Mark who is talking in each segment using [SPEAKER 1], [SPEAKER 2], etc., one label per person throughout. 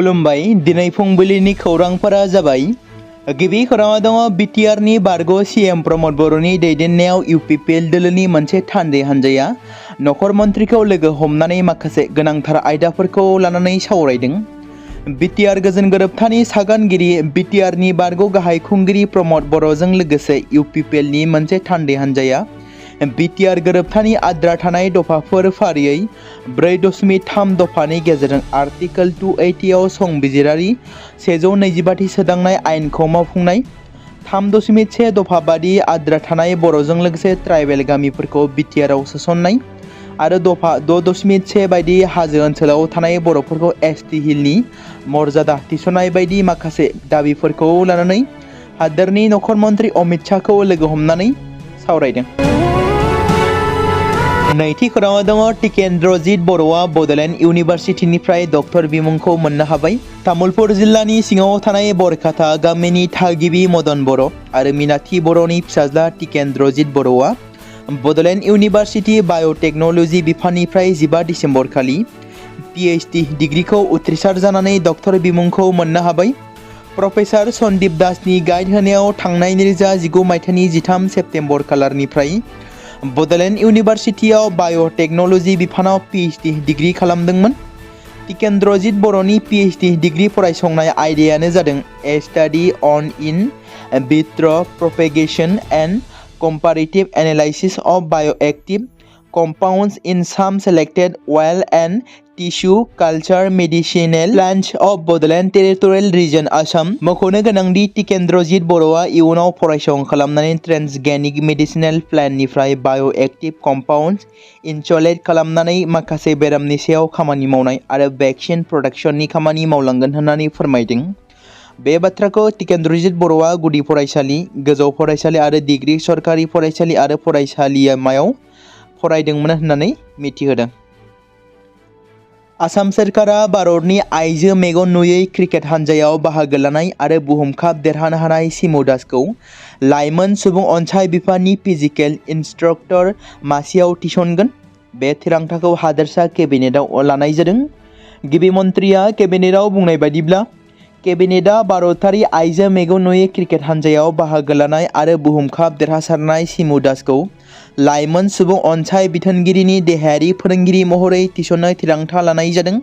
[SPEAKER 1] खुलुमबाय दिनै फुंबिलिनि खौरांफोरा जाबाय गिबि खौराङाव दङ बिटिआर नि बारग' सीएम प्रमद बर'नि दैदेननायाव इउपिपिएल दोलोनि मोनसे थान्दै हान्जाया नखर मन्थ्रिखौ लोगो हमनानै माखासे गोनांथार आयदाफोरखौ लानानै सावरायदों। बिटिआर गोजोन गोरोबथानि सागानगिरि बिटिआर नि बारग' गाहाय खुंगिरि प्रमद बर'जों लोगोसे इउपिपिएल नि मोनसे थान्दै हान्जाया बिटिआर गोरोबथानि आद्रा थानाय दफाफोर फारियै 4.3 दफानि गेजेरजों आर्टिकल 280 आव संबिजिरारि 125 सोदांनाय आयेनखौ मावफुंनाय 3.1 दफा बादि आद्रा थानाय बर'जों लोगोसे ट्राइबेल गामिफोरखौ बिटिआरआव सोसननाय आरो दफा 6.1 बायदि हाजो ओनसोलाव थानाय बर'फोरखौ एसटि हिलनि मर्यादा थिसननाय बायदि माखासे दाबिफोरखौ लानानै हादोरनि नखर मन्थ्रि अमित शाहखौ लोगो हमनानै सावरायदों। नैथि खौराङाव दङ टिकेन्द्रजित बर'आ बड'लेण्ड इउनिभार्सिटिनिफ्राय डक्टर बिमुंखौ मोननो हाबाय। तामुलपुर जिल्लानि सिङाव थानाय बरखाथा गामिनि थागिबि मदन बर' आरो मीनाथि बर'नि फिसाज्ला टिकेन्द्रजित बर'आ बड'लेण्ड इउनिभार्सिटि बाय'टेक्न'लजि बिफाननिफ्राय 15 डिसेम्बर खालि पिएइचडि डिग्रीखौ उथ्रिसार जानानै डक्टर बिमुंखौ मोननो हाबाय। प्रफेसार सन्दीप दासनि गाइड होनायाव थांनाय 2019 मायथाइनि 13 सेप्तेम्बर खालारनिफ्राय बड'लेण्ड इउनिभार्सिटियाव बाय'टेक्न'लजि बिफानाव पिएइचडि डिग्री खालामदोंमोन। टिकेन्द्रजित बर'नि पिएइचडि डिग्री फरायसंनाय आयदायानो जादों a study on in vitro' propagation and comparative analysis of bioactive compounds in some selected wild and tissue culture medicinal plants of Bodoland Territorial Region Assam। मख'नो गोनांदि टिकेन्द्रजित बर'आ इयुनाव फरायसं खालामनानै ट्रेन्सगेनिक मेडिसिनेल प्लान्टनिफ्राय बाय'एक्टिभ कम्पाउन्ड्स इनसुलेट खालामनानै माखासे बेरामनि सायाव खामानि मावनाय आरो भेक्सिन प्रडाक्शननि खामानि मावलांगोन होननानै फोरमायदों। बे बाथ्राखौ टिकेन्द्रजित बर'आ गुदि फरायसालि, गोजौ फरायसालि आरो डिग्री सरकारि फरायसालि आरो फरायसालिमायाव फरायदोंमोन होननानै मिथिहोदों। आसाम सोरखारा भारतनि आइजो मेगन नुयै क्रिकेट हानजायाव बाहागो लानाय आरो बुहुम काप देरहानो हानाय सिमु दासखौ लाइमोन सुबुं अनसाय बिफाननि फिजिकेल इन्सट्रक्टर मासियाव थिसनगोन। बे थिरांथाखौ हादोरसा केबिनेटआव लानाय जादों। गिबि मन्थ्रिया केबिनेटआव बुंनाय बायदिब्ला केबिनेटआ भारतारि आइजो मेगन नुयै क्रिकेट हानजायाव बाहागो लानाय आरो बुहुम काप देरहासारनाय सिमु दासखौ लाइमोन सुबुं अनसाय बिथोनगिरिनि देहायारि फोरोंगिरि महरै थिसननो थिरांथा लानाय जादों।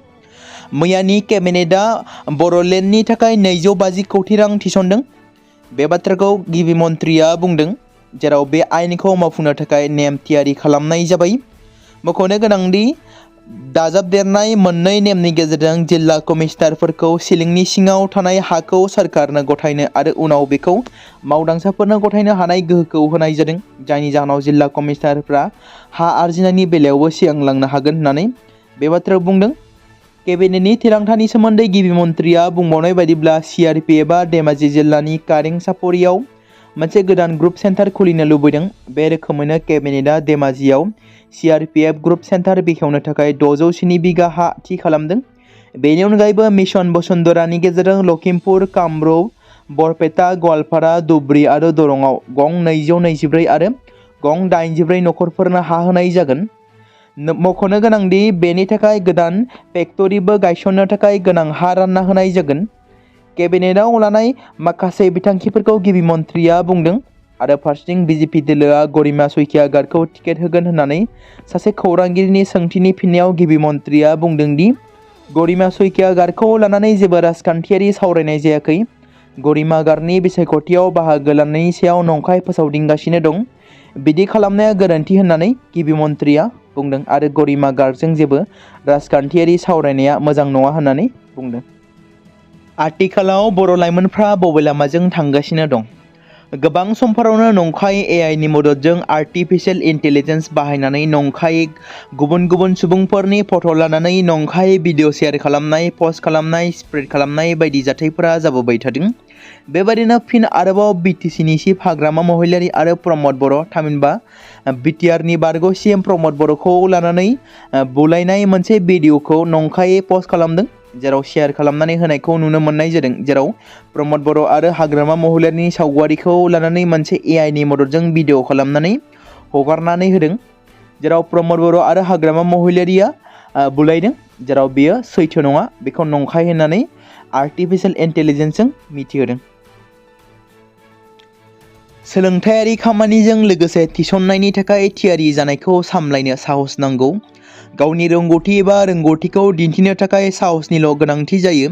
[SPEAKER 1] मैयानि केबिनेटआ बर'लेण्डनि थाखाय 250 कौटि रां थिसनदों। बे बाथ्राखौ गिबि मन्थ्रिया बुंदों, जेराव बे आयेनखौ मावफुंनो थाखाय नेम थियारि खालामनाय जाबाय। मख'नो गोनांदि दाजाबदेरनाय मोननै नेमनि गेजेरजों जिल्ला कमिशनारफोरखौ सिलिंनि सिङाव थानाय हाखौ सरकारनो गथायनो आरो उनाव बेखौ मावदांसाफोरनो गथायनो हानाय गोहोखौ होनाय जादों, जायनि जाहोनाव जिल्ला कमिशनारफ्रा हा आरजिनायनि बेलायावबो सिगांलांनो हागोन होननानै बे बाथ्राखौ बुंदों। केबिनेटनि थिरांथानि सोमोन्दै गिबि मन्थ्रिया बुंबावनाय बायदिब्ला सिआरपिएफआ धेमाजि जिल्लानि कारें सापरियाव मोनसे गोदान ग्रुप सेन्टार खुलिनो लुबैदों। बे रोखोमैनो केबिनेटआ धेमाजियाव सिआरपिएफ ग्रुप सेन्टार बेखेवनो थाखाय 607 बिगा हा थि खालामदों। बेनि अनगायैबो मिशन बसुन्धरानि गेजेरजों लखिमपुर, कामरुप, बरपेटा, गवालपारा, धुबरी आरो दरंआव गं 224 आरो गं 84 नखरफोरनो हा होनाय जागोन। मख'नो गोनांदि बेनि थाखाय गोदान फेक्टरिबो गायसननो थाखाय गोनां हा रानना होनाय जागोन। केबिनेटआव लानाय माखासे बिथांखिफोरखौ गिबि मन्थ्रिया बुंदों आरो फारसेथिं बिजेपि दोलोआ गरिमा सैकियागारखौ टिकेट होगोन होननानै सासे खौरांगिरिनि सोंथिनि फिननायाव गिबि मन्थ्रिया बुंदों दि गरिमा सैकियागारखौ लानानै जेबो राजखान्थियारि सावरायनाय जायाखै। गरिमा गारनि बिसायख'थियाव बाहागो लानायनि सायाव नंखाय फोसावदिंगासिनो दं। बिदि खालामनाया गोरोन्थि होननानै गिबि मन्थ्रिया बुंदों आरो गरिमा गारजों जेबो राजखान्थियारि सावरायनाया मोजां नङा होननानै बुंदों। आथिखालाव बर' लाइमोनफ्रा बबे लामाजों थांगासिनो दं? गोबां समफोरावनो नंखाय एआइनि मददजों आर्टिफिशियेल इन्टेलिजेन्स बाहायनानै नंखाय गुबुन गुबुन सुबुंफोरनि फट' लानानै नंखाय भिडिअ शेयार खालामनाय, पस्ट खालामनाय, स्प्रेड खालामनाय बायदि जाथायफोरा जाबोबाय थादों। बेबादिनो फिन आरोबाव बिटिसिनि चिफ हाग्रामा महिलारि आरो प्रमद बर' थामहिनबा बिटिआरनि बारग' सीएम प्रमद बर'खौ लानानै बुलायनाय मोनसे भिडिअखौ नंखायै पस्ट खालामदों, जेराव शेयार खालामनानै होनायखौ नुनो मोननाय जादों। जेराव प्रमद बर' आरो हाग्रामा महिलारिनि सावगारिखौ लानानै मोनसे एआइनि मददजों भिडिअ खालामनानै हगारनानै होदों, जेराव प्रमद बर' आरो हाग्रामा महिलारिया बुलायदों, जेराव बेयो सैथो नङा, बेखौ नंखाय होननानै आर्टिफिशियेल इन्टेलिजेन्सजों मिथिहोदों। सोलोंथायारि खामानिजों लोगोसे थिसननायनि थाखाय थियारि जानायखौ सामलायनो साहस नांगौ। गावनि रोंगौथि एबा रोंगौथिखौ दिन्थिनो थाखाय साहसनिल' गोनांथि जायो।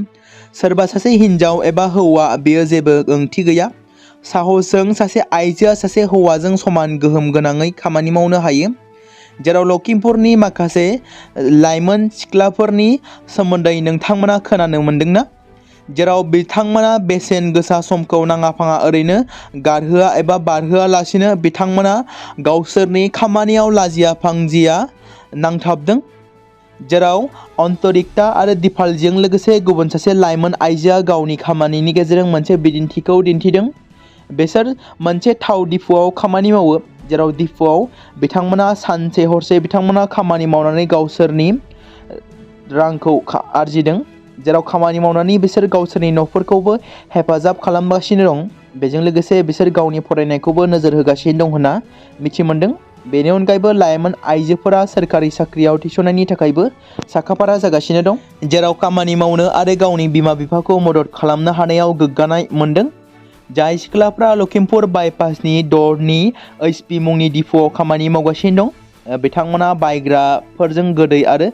[SPEAKER 1] सोरबा सासे हिन्जाव एबा हौवा बेयो जेबो ओंथि गैया। साहसजों सासे आइजोआ सासे हौवाजों समान गोहोम गोनाङै खामानि मावनो हायो। जेराव लखिमपुरनि माखासे लाइमोन सिख्लाफोरनि सोमोन्दै नोंथांमोना खोनानो मोन्दोंना? जेराव बिथांमोना बेसेन गोसा समखौ नाङा फाङा ओरैनो गारहोआ एबा बारहोआलासिनो बिथांमोना गावसोरनि खामानियाव लाजिया फांजिया नांथाबदों। जेराव अन्तरिक्ता आरो दिपालजों लोगोसे गुबुन सासे लाइमोन आइजोआ गावनि खामानिनि गेजेरजों मोनसे बिदिन्थिखौ दिन्थिदों। बिसोर मोनसे थाव दिपुआव खामानि मावो। जेराव दिपुआव बिथांमोना सानसे हरसे बिथांमोना खामानि मावनानै गावसोरनि रांखौ आरजिदों। जेराव खामानि मावनानै बिसोर गावसोरनि न'फोरखौबो हेफाजाब खालामगासिनो दं। बेजों लोगोसे बिसोर गावनि फरायनायखौबो नोजोर होगासिनो दं होनना मिथि मोन्दों। बेनि अनगायैबो लाइमोन आइजोफोरा सोरखारि साख्रियाव थिसननायनि थाखायबो साखाफारा जागासिनो दं। जेराव खामानि मावनो आरो गावनि बिमा बिफाखौ मदद खालामनो हानायाव गोग्गानाय मोन्दों। जाय सिख्लाफ्रा लखिमपुर बाइपासनि 2 HP मुंनि दिपुआव खामानि मावगासिनो दं। बिथांमोना बायग्राफोरजों गोदै आरो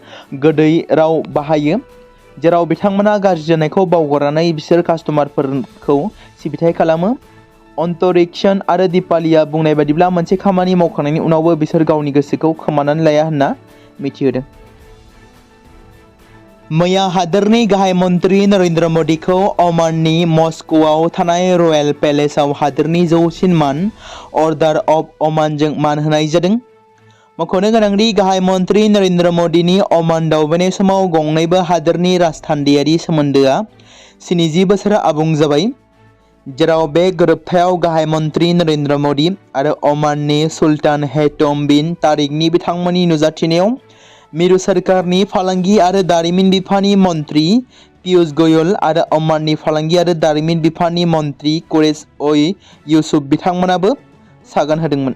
[SPEAKER 1] गोदै राव बाहायो। जेराव बिथांमोना गाज्रि जानायखौ बावगारनानै बिसोर कास्टमारफोरखौ सिबिथाय खालामो। अन्तरिक्षन आरो दिपालिया बुंनाय बादिब्ला मोनसे खामानि मावखांनायनि उनावबो बिसोर गावनि गोसोखौ खोमानानै लाया होनना मिथिहोदों। मैया हादोरनि गाहाय मन्त्रि नरेन्द्र मदिखौ अमाननि मस्क'आव थानाय रयेल पेलेसआव हादोरनि जौसिन मान अर्डार अफ अमानजों मान होनाय जादों। मख'नो गोनांदि गाहाय मन्त्रि नरेन्द्र मदिनि अमान दावबायनाय समाव गंनैबो हादोरनि राजथान्दैयारि सोमोन्दोआ 70 बोसोर आबुं जाबाय। जेराव बे गोरोबथायाव गाहाय मन्त्रि नरेन्द्र मदि आरो अमाननि सुल्तान हैथम बिन तारिकनि बिथांमोननि नुजाथिनायाव मिरु सोरखारनि फालांगि आरो दारिमिन बिफाननि मन्त्रि पियुष गोयल आरो अमाननि फालांगि आरो दारिमिन बिफाननि मन्त्रि कुरैश युसुफ बिथांमोनाबो सागान होदोंमोन।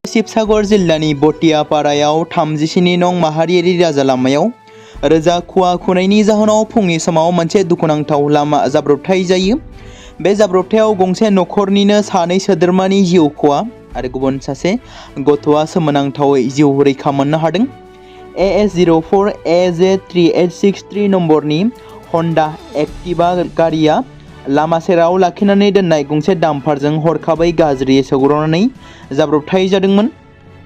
[SPEAKER 1] शिबसागर जिल्लानि बटियापारायाव 37 नं माहारियारि राजा लामायाव रोजा खुवा खुनायनि जाहोनाव फुंनि समाव मोनसे दुखुनांथाव लामा जाब्रबथाय जायो। बे जाब्रबथायाव गंसे नखरनिनो 2 सोद्रोमानि जिउ खहा आरो गुबुन सासे गथ'आ सोमोनांथावै जिउ रैखा मोननो हादों। AS04 AJ3863 नम्बरनि हन्डा एक्टिवा गारिया लामा सेराव लाखिनानै दोननाय गंसे डाम्पारजों हरखाबै गाज्रियै सौग्रावनानै जाब्रबथाय जादोंमोन।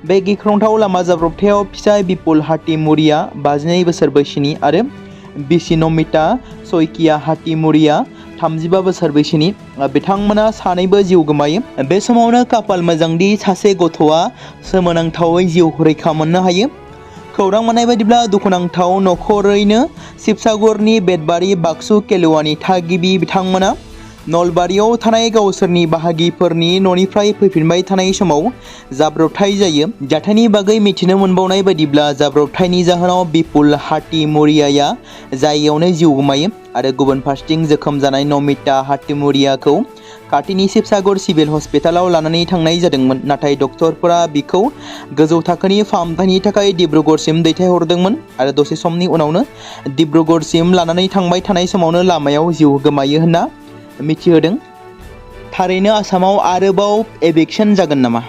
[SPEAKER 1] बे गिख्रंथाव लामा जाब्रबथायाव फिसाय बिपुल हातिमुरिया 52 बोसोर बैसोनि आरो बिसि नमिता सयकिया हातिमुरिया 35 बोसोर बैसोनि बिथांमोना सानैबो जिउ गोमायो। बे समावनो खाफाल मोजांदि सासे गथ'आ सोमोनांथावै जिउ रैखा मोननो हायो। खौरां मोननाय बायदिब्ला दुखुनांथाव नखरैनो शिबसागरनि बेदबारि बाक्सु केलुवानि थागिबि बिथांमोना नलबारियाव थानाय गावसोरनि बाहागिफोरनि न'निफ्राय फैफिनबाय थानाय समाव जाब्रबथाय जायो। जाथायनि बागै मिथिनो मोनबावनाय बायदिब्ला जाब्रबथायनि जाहोनाव बिपुल हातिमुरियाया जायगायावनो जिउ गोमायो आरो गुबुन फारसेथिं जोखोम जानाय नमिता हातिमुरियाखौ खाथिनि शिबसागर सिभिल हस्पिटालाव लानानै थांनाय जादोंमोन। नाथाय डक्टरफोरा बिखौ गोजौ थाखोनि फाहामथायनि थाखाय डिब्रुगड़सिम दैथायहरदोंमोन आरो दसे समनि उनावनो डिब्रुगड़सिम लानानै थांबाय थानाय समावनो लामायाव जिउ गोमायो होनना मिथिहोदों। थारैनो आसामाव आरोबाव एभिक्सन जागोन नामा?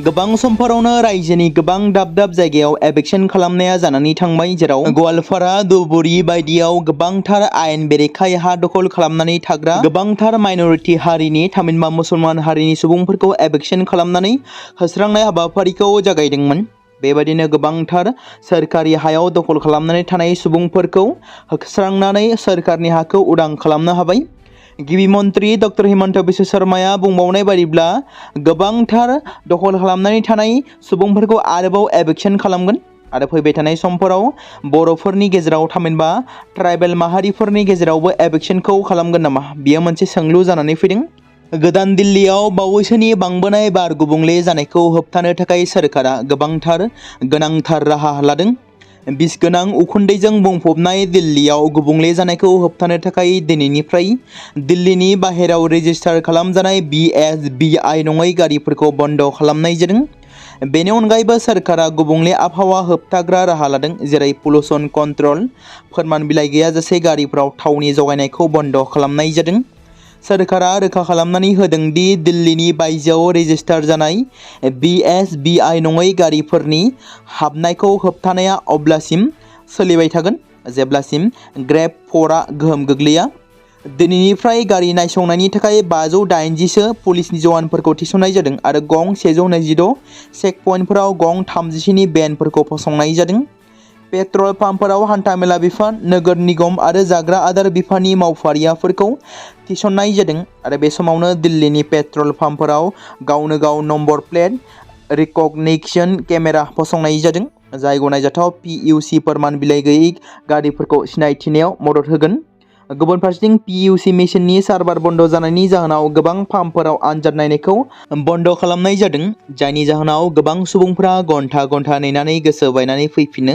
[SPEAKER 1] गोबां समफोरावनो रायजोनि गोबां दाब दाब जायगायाव एभिक्सन खालामनाया जानानै थांबाय। जेराव गवालपारा धुबुरी बायदियाव गोबांथार आयेन बेरेखायै हा दखल खालामनानै थाग्रा गोबांथार माइनरिटि हारिनि थामहिनबा मुसलमान हारिनि सुबुंफोरखौ एभिक्सन खालामनानै होस्रांनाय हाबाफारिखौ जागायदोंमोन। बेबायदिनो गोबांथार सोरखारि हायाव दखल खालामनानै थानाय सुबुंफोरखौ होस्रांनानै सोरखारनि हाखौ उदां खालामनो हाबाय। गिबि मन्त्रि डक्टर हिमन्त बिश्व शर्माया बुंबावनाय बायदिब्ला गोबांथार दखल खालामनानै थानाय सुबुंफोरखौ आरोबाव एभिक्सन खालामगोन आरो फैबाय थानाय समफोराव बर'फोरनि गेजेराव थामहिनबा ट्राइबेल माहारिफोरनि गेजेरावबो एभिक्सनखौ खालामगोन नामा? बेयो मोनसे सोंलु जानानै फैदों। गोदान दिल्लीयाव बावैसोनि बांबोनाय बार गुबुंले जानायखौ होबथानो थाखाय सोरखारा गोबांथार गोनांथार राहा लादों। बिस गोनां उखुन्दैजों बुंफबनाय दिल्लीयाव गुबुंले जानायखौ होबथानो थाखाय दिनैनिफ्राय दिल्लीनि बाहेराव रेजिस्टार खालामजानाय BSBI नङै गारिफोरखौ बन्द खालामनाय जादों। बेनि अनगायैबो सोरखारा गुबुंले आबहावा होबथाग्रा राहा लादों, जेरै पल्युसन कन्ट्रल, फोरमान बिलाइ गैयाजासे गारिफोराव थावनि जगायनायखौ बन्द खालामनाय जादों। सोरखारा रोखा खालामनानै होदों दि दिल्लीनि बायजोआव रेजिस्टार जानाय BSBI नङै गारिफोरनि हाबनायखौ होबथानाया अब्लासिम सोलिबाय थागोन जेब्लासिम ग्रेड 4आ गोहोम गोग्लैया। दिनैनिफ्राय गारि नायसंनायनि थाखाय 580सो पुलिसनि जवानफोरखौ थिसननाय जादों आरो गं 126 चेकपइन्टफोराव गं 37नि बेनफोरखौ फसंनाय जादों। पेट्रल पाम्पफोराव हान्थामेला बिफान, नोगोर निगम आरो जाग्रा आदार बिफाननि मावफारियाफोरखौ थिसननाय जादों आरो बे समावनो दिल्लीनि पेट्रल पाम्पफोराव गावनो गाव नम्बर प्लेट रिकगनिशन केमेरा फसंनाय जादों, जाय गनायजाथाव PUC फोरमान बिलाइ गैयै गारिफोरखौ सिनायथिनायाव मदद होगोन। गुबुन फारसेथिं PUC मेसिननि सार्भार बन्द जानायनि जाहोनाव गोबां पाम्पफोराव आनजाद नायनायखौ बन्द खालामनाय जादों, जायनि जाहोनाव गोबां सुबुंफोरा घन्टा नेनानै गोसो बायनानै फैफिननो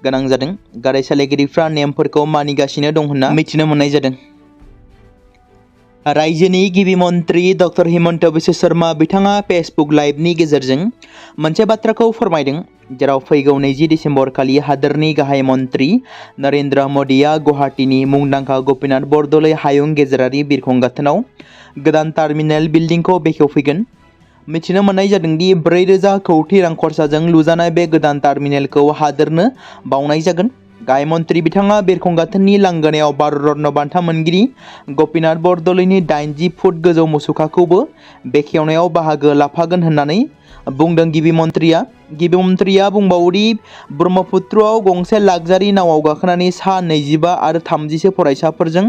[SPEAKER 1] गोनां जादों। गारि सालायगिरिफ्रा नेमफोरखौ मानिगासिनो दं होनना मिथिनो मोननाय जादों। रायजोनि गिबि मन्त्रि डक्टर हिमन्त बिश्व शर्मा बिथाङा फेसबुक लाइभनि गेजेरजों मोनसे बाथ्राखौ फोरमायदों, जेराव फैगौ 20 दिसेम्बर खालि हादोरनि गाहाय मन्त्रि नरेन्द्र मोदीआ गुवाहाटीनि मुंदांखा गपिनाथ बरदलै हायुं गेजेरारि बिरखं गाथोनाव गोदान टार्मिनेल बिल्डिंखौ बेखेवफैगोन। मिथिनो मोननाय जादों दि 4,000 कौटि रां खरसाजों लुजानाय बे गोदान टार्मिनेलखौ हादोरनो बावनाय जागोन। गाहाय मन्त्रि बिथाङा बिरखं गाथोननि लांगोनायाव भारत रत्न बान्था मोनगिरि गपिनाथ बरदलैनि 80 फुट गोजौ मुसुखाखौबो बेखेवनायाव बाहागो लाफागोन होननानै बुंदों गिबि मन्त्रिया बुंबावोदि ब्रह्मपुत्रआव गंसे लाक्जारि नावआव गाखोनानै सा 25 आरो 30सो फरायसाफोरजों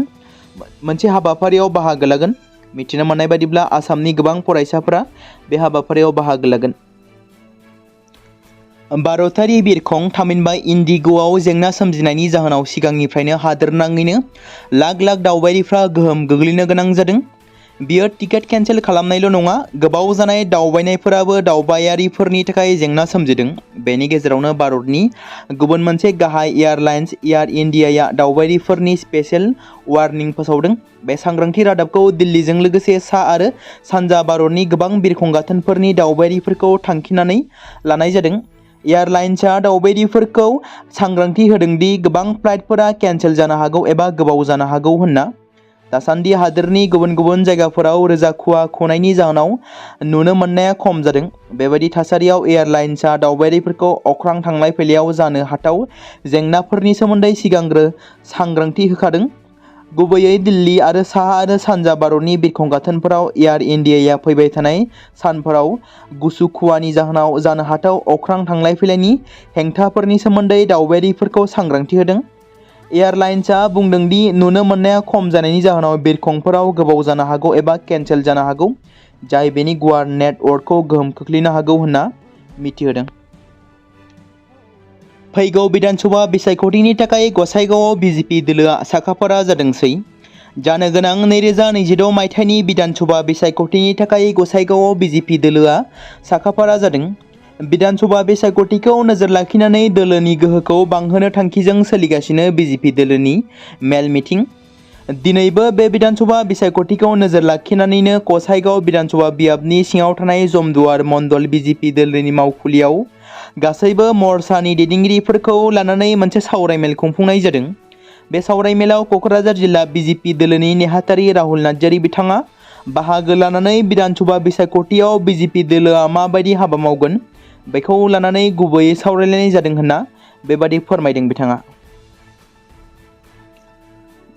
[SPEAKER 1] मोनसे हाबाफारियाव बाहागो लागोन। मिथिनो मोननाय बायदिब्ला आसामनि गोबां फरायसाफोरा बे हाबाफारियाव बाहागो लागोन। भारतारि बिरखं थामहिनबा इन्डिग'आव जेंना सोमजिनायनि जाहोनाव सिगांनिफ्रायनो हादोरनाङैनो लाख दावबायारिफ्रा गोहोम गोग्लैनो गोनां जादों। बियो टिकेट केन्सेल खालामनायल' नङा, गोबाव जानाय दावबायनायफोराबो दावबायारिफोरनि थाखाय जेंना सोमजिदों। बेनि गेजेरावनो भारतनि गुबुन मोनसे गाहाय एयारलाइन्स एयार इन्डियाया दावबायारिफोरनि स्पेशेल वार्निं फोसावदों। बे सांग्रांथि रादाबखौ दिल्लीजों लोगोसे सा आरो सानजा भारतनि गोबां बिरखं गाथोनफोरनि दावबायारिफोरखौ थांखिनानै लानाय जादों। एयारलाइन्सआ दावबायारिफोरखौ सांग्रांथि होदों दि गोबां फ्लाइटफोरा केन्सेल जानो हागौ एबा गोबाव जानो हागौ होनना। दासान्दि हादोरनि गुबुन जायगाफोराव रोजा खुवा खुनायनि जाहोनाव नुनो मोननाया खम जादों। बेबायदि थासारियाव एयारलाइन्सआ दावबायारिफोरखौ अख्रां थांलाय फैलायाव जानो हाथाव जेंनाफोरनि सोमोन्दै सिगांग्रो सांग्रांथि होखादों। गुबैयै दिल्ली आरो साहा आरो सानजा भारतनि बिरखं गाथोनफोराव एयार इन्डियाया फैबाय थानाय सानफोराव गुसु खुवानि जाहोनाव जानो हाथाव अख्रां थांलाय फैलायनि हेंथाफोरनि सोमोन्दै दावबायारिफोरखौ सांग्रांथि होदों। एयारलाइन्सआ बुंदों दि नुनो मोननाया खम जानायनि जाहोनाव बिरखंफोराव गोबाव जानो हागौ एबा केन्सेल जानो हागौ, जाय बेनि गुवार नेटवर्कखौ गोहोम खोख्लैनो हागौ होनना मिथिहोदों। फैगौ बिधानसभा बिसायख'थिनि थाखाय गसाइगावआव बिजेपि दोलोआ साखाफारा जादोंसै। जानो गोनां 2026 मायथाइनि बिधानसभा बिसायख'थिनि थाखाय गसाइगावआव बिजेपि दोलोआ साखाफारा जादों। बिधानसभा बिसायख'थिखौ नोजोर लाखिनानै दोलोनि गोहोखौ बांहोनो थांखिजों सोलिगासिनो बिजेपि दोलोनि मेल मिटिं। दिनैबो बे बिधानसभा बिसायख'थिखौ नोजोर लाखिनानैनो गसाइगाव बिधानसभा बियाबनि सिङाव थानाय जमदुवार मण्डल बिजेपि दोलोनि मावखुलियाव गासैबो मर्चानि दैदेनगिरिफोरखौ लानानै मोनसे सावरायमेल खुंफुंनाय जादों। बे सावरायमेलाव क'क्राझार जिल्ला बिजेपि दोलोनि नेहाथारि राहुल नार्जारी बिथाङा बाहागो लानानै बिधानसभा बिसायख'थियाव बिजेपि दोलोआ माबायदि हाबा मावगोन बेखौ लानानै गुबैयै सावरायलायनाय जादों होनना बेबादि फोरमायदों बिथाङा।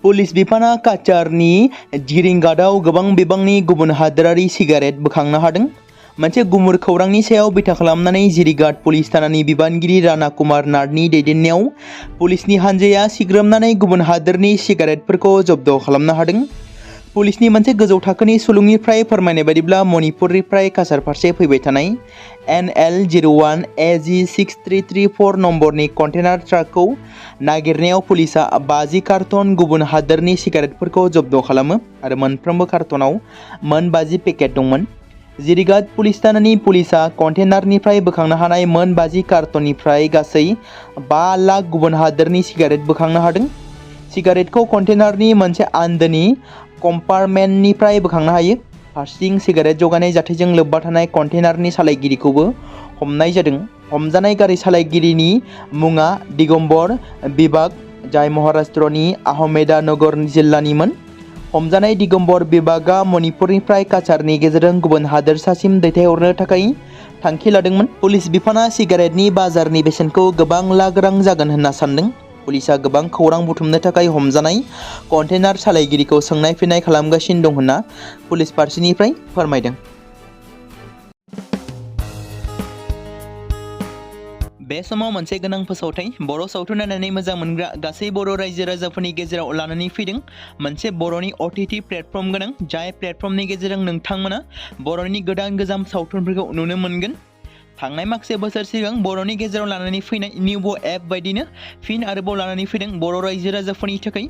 [SPEAKER 1] पुलिस बिफाना काचारनि जिरिंगाटआव गोबां बिबांनि गुबुन हादोरारि सिगारेट बोखांनो हादों। मोनसे गुमुर खौरांनि सायाव बिथा खालामनानै जिरिंगाट पुलिस थानानि बिबानगिरि राणा कुमार नाथनि दैदेननायाव पुलिसनि हानजाया सिग्रोमनानै गुबुन हादोरनि सिगारेटफोरखौ जब्द खालामनो हादों। पुलिसनि मोनसे गोजौ थाखोनि सुलुंनिफ्राय फोरमायनाय बायदिब्ला मणिपुरनिफ्राय काछार फारसे फैबाय थानाय NL01 AG6334 नम्बरनि कन्टेनार ट्राकखौ नागिरनायाव पुलिसआ 50 कार्टन गुबुन हादोरनि सिगारेटफोरखौ जब्द खालामो आरो मोनफ्रोमबो कार्टनाव मोन 50 पेकेट दंमोन। जिरिंगाट पुलिस थानानि पुलिसआ कन्टेनारनिफ्राय बोखांनो हानाय मोन 50 कार्टननिफ्राय गासै 5 लाख गुबुन हादोरनि सिगारेट बोखांनो हादों। सिगारेटखौ कन्टेनारनि मोनसे आन्दोनि कम्पार्टमेन्टनिफ्राय बोखांनो हायो। फारसेथिं सिगारेट जगायनाय जाथायजों लोब्बा थानाय कन्टेनारनि सालायगिरिखौबो हमनाय जादों। हमजानाय गारि सालायगिरिनि मुङा दिगम्बर बिबाग, जाय महाराष्ट्रनि आहमेदानगर जिल्लानिमोन। हमजानाय दिगम्बर बिबागा मणिपुरनिफ्राय काछारनि गेजेरजों गुबुन हादोरसासिम दैथायहरनो थाखाय थांखि लादोंमोन। पुलिस बिफाना सिगारेटनि बाजारनि बेसेनखौ गोबां लाख रां जागोन होनना सानदों। पुलिसा गोबां खौरां बुथुमनो थाखाय हमजानाय कन्टेनार सालायगिरिखौ सोंनाय फिननाय खालामगासिनो दं होनना पुलिस फारसेनिफ्राय फोरमायदों। बे समाव मोनसे गोनां फोसावथाय बर' सावथुन नायनानै मोजां मोनग्रा गासै बर' रायजो राजाफोरनि गेजेराव लानानै फैदों मोनसे बर'नि OTT प्लेटफर्म गोनां, जाय प्लेटफर्मनि गेजेरजों नोंथांमोना बर'नि गोदान गोजाम सावथुनफोरखौ नुनो मोनगोन। थांनाय माखासे बोसोर सिगां बर'नि गेजेराव लानानै फैनाय निउबो एप बायदिनो फिन आरोबाव लानानै फैदों बर' रायजो राजाफोरनि थाखाय।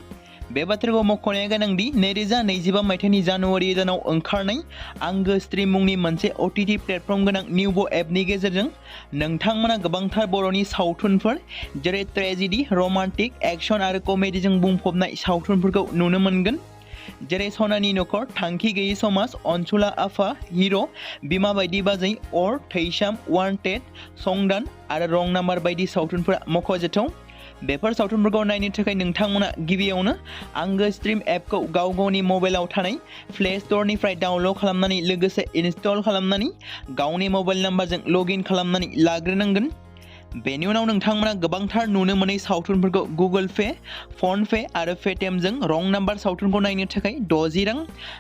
[SPEAKER 1] बे बाथ्राखौ मख'नाया गोनांदि 2025 मायथाइनि जानुवारि दानाव ओंखारनाय आंगो स्ट्रीम मुंनि मोनसे OTT प्लेटफर्म गोनां निउबो एपनि गेजेरजों नोंथांमोना गोबांथार बर'नि सावथुनफोर जेरै ट्रेजेडी, रमान्टिक, एक्शन आरो कमेडीजों बुंफबनाय सावथुनफोरखौ नुनो मोनगोन। जेरै सनानि नखर, थांखि गैयै समाज, अनसुला आफा, हिर', बिमा बायदि बाजै, अर, थैसाम, वान्टेड, संदान आरो रं नाम्बार बायदि सावथुनफोरा मख'जाथाव। बेफोर सावथुनफोरखौ नायनो थाखाय नोंथांमोना गिबियावनो आंगो स्ट्रीम एपखौ गाव गावनि मबाइलाव थानाय प्ले स्ट'रनिफ्राय डाउनल'ड खालामनानै लोगोसे इनस्टल खालामनानै गावनि मबाइल नाम्बारजों लगइन खालामनानै लाग्रोनांगोन। बेनि उनाव नोंथांमोना गोबांथार नुनो मोनै सावथुनफोरखौ गुगोल पे, फन पे आरो पेटिएमजों रं नाम्बार सावथुनखौ नायनो थाखाय 60 रां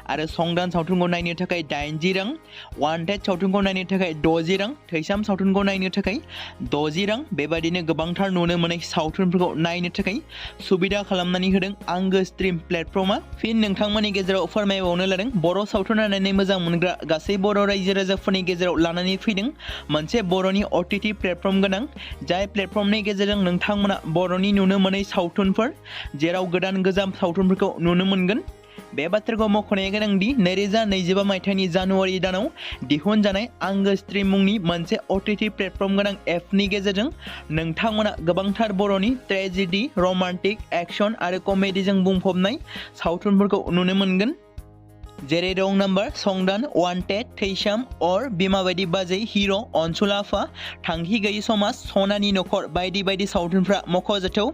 [SPEAKER 1] आरो संदान सावथुनखौ नायनो थाखाय 80 रां, वान्टेड सावथुनखौ नायनो थाखाय 60 रां, थैसाम सावथुनखौ नायनो थाखाय 60 रां, बेबायदिनो गोबांथार नुनो मोनै सावथुनफोरखौ नायनो थाखाय सुबिदा खालामनानै होदों आंगो स्ट्रीम प्लेटफर्मा। फिन नोंथांमोननि गेजेराव फोरमायबावनो लादों बर' सावथुन नायनानै मोजां मोनग्रा गासै बर' रायजो राजाफोरनि गेजेराव लानानै फैदों मोनसे बर'नि OTT प्लेटफर्म गोनां, जाय प्लेटफर्मनि गेजेरजों नोंथांमोना बर'नि नुनो मोनै सावथुनफोर जेराव गोदान गोजाम सावथुनफोरखौ नुनो मोनगोन। बे बाथ्राखौ मख'नाया गोनांदि 2025 मायथाइनि जानुवारि दानाव दिहुनजानाय आंगो स्ट्रीम मुंनि मोनसे OTT प्लेटफर्म गोनां एपनि गेजेरजों नोंथांमोना गोबांथार बर'नि ट्रेजेडी, रमान्टिक, एक्शन आरो कमेडीजों बुंफबनाय सावथुनफोरखौ नुनो मोनगोन। जेरै रं नाम्बार, संदान, वान्टेड, थैसाम, अर, बिमा बायदि बाजै, हिर', अनसुला आफा, थांखि गैयै समाज, सनानि नखर बायदि बायदि सावथुनफ्रा मख'जाथाव।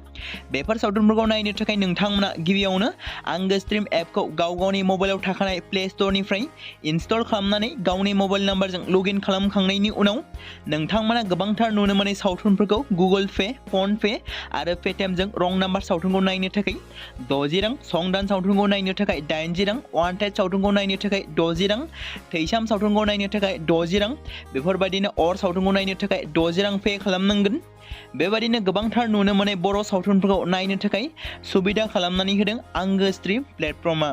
[SPEAKER 1] बेफोर सावथुनफोरखौ नायनो थाखाय नोंथांमोना गिबियावनो आंगो स्ट्रीम एपखौ गाव गावनि मबाइलाव थाखानाय प्ले स्ट'रनिफ्राय इनस्टल खालामनानै गावनि मबाइल नाम्बारजों लगइन खालामखांनायनि उनाव नोंथांमोना गोबांथार नुनो मोनै सावथुनफोरखौ गुगोल पे, फन पे आरो पेटिएमजों रं नाम्बार सावथुनखौ नायनो थाखाय 60 रां, संदान सावथुनखौ नायनो थाखाय 80 रां, वान्टेड सावथुनखौ नायनो थाखाय 60 रां, थैसाम सावथुनखौ नायनो थाखाय 60 रां, बेफोरबायदिनो अर सावथुनखौ नायनो थाखाय 60 रां पे खालामनांगोन। बेबायदिनो गोबांथार नुनो मोनै बर' सावथुनफोरखौ नायनो थाखाय सुबिदा खालामनानै होदों आंगो स्ट्रीम प्लेटफर्मा।